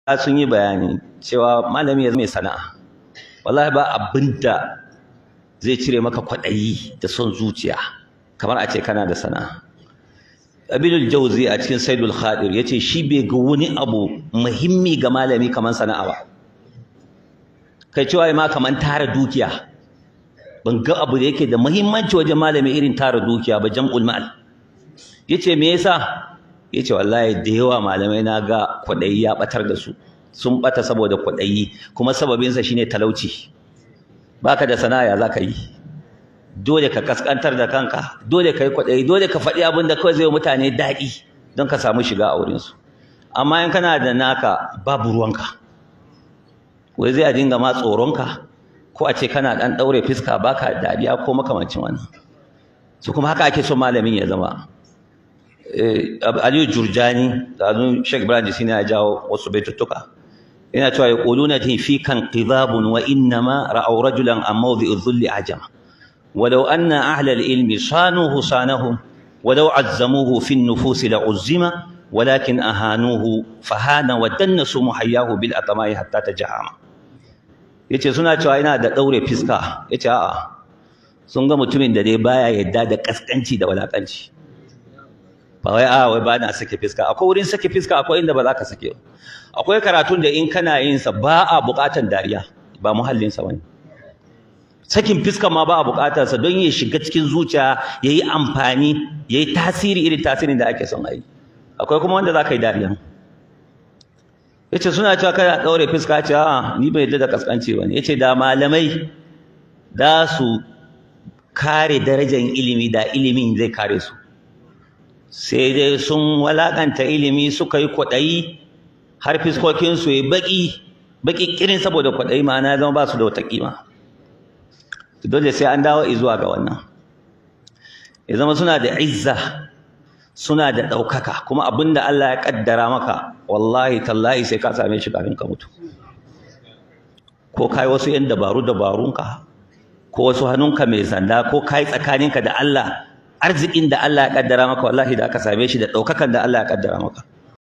Sun yi bayani cewa malami ya zama mai sana'a. Wallahi ba abinda zai cire maka kwaɗayi da son zuciya kamar a ce kana da sana'a. Ibnul Jauzi a cikin Saidul Khadir yace shi bai ga wani abu muhimmi ga malami kamar sana'a ba. Kai, cewa ma kamar tara dukiya. Ban ga abu da yake da muhimmanci wajen malami irin tara dukiya ba, jam'ul mal. Yace me yasa? Yace wallahi da yawa malamai na ga kwaɗayi ya batar da su, sun bata saboda kwaɗayi, kuma sababinsa shine talauci. Baka da sana'a, ya zaka yi? Dole ka kaskantar da kanka, dole ka yi kwaɗayi, dole ka faɗi abin da kawai zai mutane daɗi don ka samu shiga a wurinsu. Amma in kana da naka, babu ruwanka. Wai zai a dinga ma tsoronka, ko a ce kana ɗan ɗaure fuska, baka dariya ko makamancin wannan. Su kuma haka ake son malamin ya zama. Aliyu Jurjani da Sheikh Ibrahim Disina ya jawo wasu baituttuka, yana cewa: "Yaquluna fika inqidabun wa innama ra'aw rajulan an mawdi'i dhulli ajama. ولو أن أهل العلم صانوه صانهم، ولو عزموه في النفوس لعزم، ولكن أهانوه فهان، ودنسوا محياه بالأطماء حتى تجهم." Yace suna cewa ina da daure fiska. Yace a'a, sun ga mutumin da dai baya yadda da kaskanci da walakanci. Ba wai a wai ba na sake fiska. Akwai wurin sake fiska, akwai inda ba za ka sake. Akwai karatun da in kana yin sa ba a buƙatan dariya, ba muhallin sa bane. Sakin fiska ma ba a buƙatar sa don ya shiga cikin zuciya, yayi amfani, yayi tasiri irin tasirin da ake son a yi. Akwai kuma wanda za ka yi dariya. Yace suna cewa kana daure fiska. Ce a'a, ni bai yadda da kaskanci ba ne. Yace da malamai da su kare darajar ilimi, da ilimin zai kare su. Sai dai sun walakanta ilimi, suka yi kwaɗayi har fiskokinsu ya baƙi baƙi ƙirin saboda kwaɗayi, ma'ana ya zama ba su da wata ƙima. Dole sai an dawo zuwa ga wannan, ya zama suna da izza, suna da ɗaukaka. Kuma abin da Allah ya ƙaddara maka, wallahi tallahi sai ka same shi kafin ka mutu. Ko kai wasu 'yan dabaru dabarunka, ko wasu hannunka mai sanda, ko kai tsakaninka da Allah, arzikin da Allah ya kaddara maka, wallahi da aka same shi, da ɗaukakan da Allah ya kaddara maka.